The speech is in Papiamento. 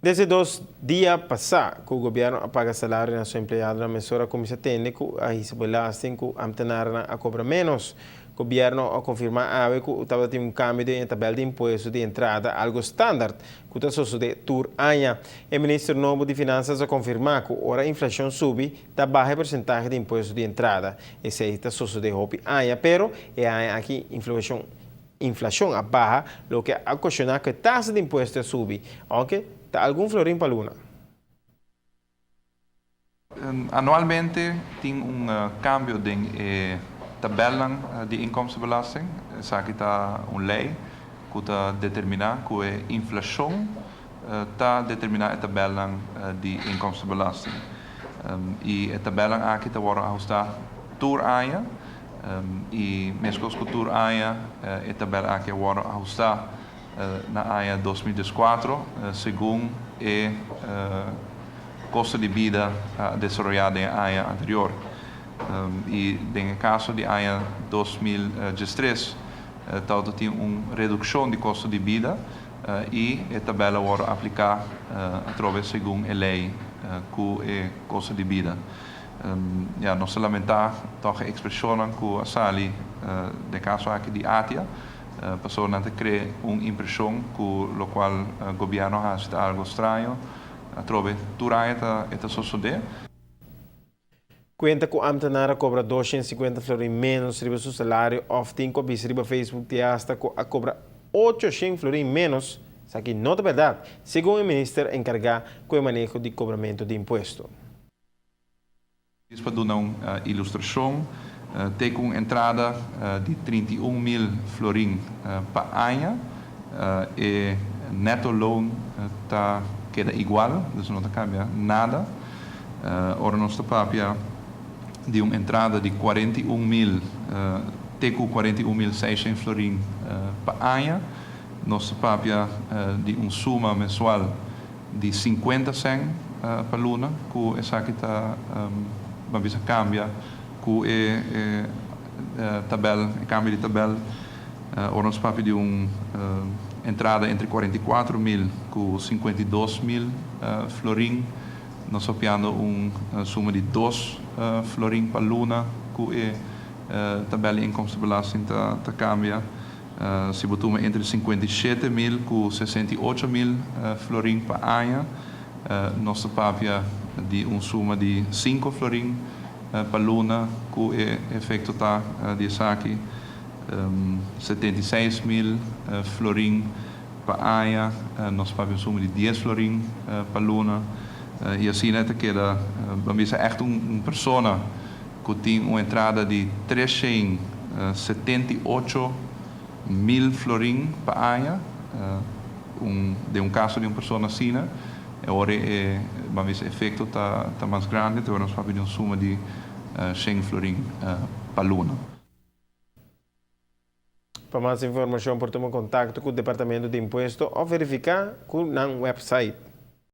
Desde 2 dia pasa cu gobierno a paga salario na su empleadonan, mesora a cuminsa tende cu a hisa belasting, cu ambtenaarnan a cobra menos. Gobierno a confirma awe cu tabatin un cambio den tabel di impuesto di entrada, algo standard cu ta sucede tur aña. E minister nobo di Finanzas a confirma cu ora inflacion subi, ta baha porcentahe di impuesto di entrada. Esey ta sucede hopi aña, pero e aña aki inflacion a baha, loke a ocasiona cu e tasa di impuesto a subi, aunke ta algun florin pa luna. Anualmente tin un cambio di tabel di inkomstenbelasting. Esaki ta un ley cu ta determina cu e inflacion ta determina e tabel di inkomstenbelasting. Y e tabel aki ta wordo ahusta tur aña y mescos cu tur aña e tabel aki ta wordo ahusta na aña 2004 segun e costo di bida desaroya den aña anterior. Y den caso di aña 2013, tabatin un reduccion di costo di bida y e tabel a wordo aplica atrobe segun e ley cu e costo di bida. Ja, nos ta lamenta toch expresion cu a sali den caso aki di ATIA, pasobra nan ta crea un impresion cu locual gobierno a haci algo straño. Atrobe tur aña ta sucede. Cuenta cu ambtenaar a cobra 250 florin menos riba su salario of tin cu riba Facebook te hasta cu a cobra 800 florin menos, esaki no ta berdad, segun e minister encarga cu e maneho di cobramento di impuesto. Pa duna un ilustracion, te cu entrada di 31 mil florin pa aña, e netto loon ta keda igual, dus no ta cambia nada. Ora nos ta papia di un entrada di 41 mil, te cu 41.600 florin pa aña, nos ta papia di un suma mensual di 50 cent pa luna, cu esaki ta ban bisa cambia cu e tabel, e cambio di tabel. Ora nos papia di un entrada entre 44 mil cu 52 mil florin, nos papiando un suma di 2 florin pa luna cu e tabel di inkomstenbelasting ta cambia. Si bo tuma entre 57 mil cu 68 mil florin pa aña, nos papia di un suma di 5 florin pa luna cu e efecto ta di esaki. 76 mil florin pa aña, nos papia un suma di 10 florin pa luna. Y asina ta keda, ban bisa, echt un persona cu tin un entrada di 378 mil florin pa aña, den un caso di un persona asina, awor e, ban bisa, efecto ta mas grandi, anto nos papia di un suma di 100 florin pa luna. Pa mas informacion por tuma contacto cu Departamento di Impuesto of verifica cu nan website.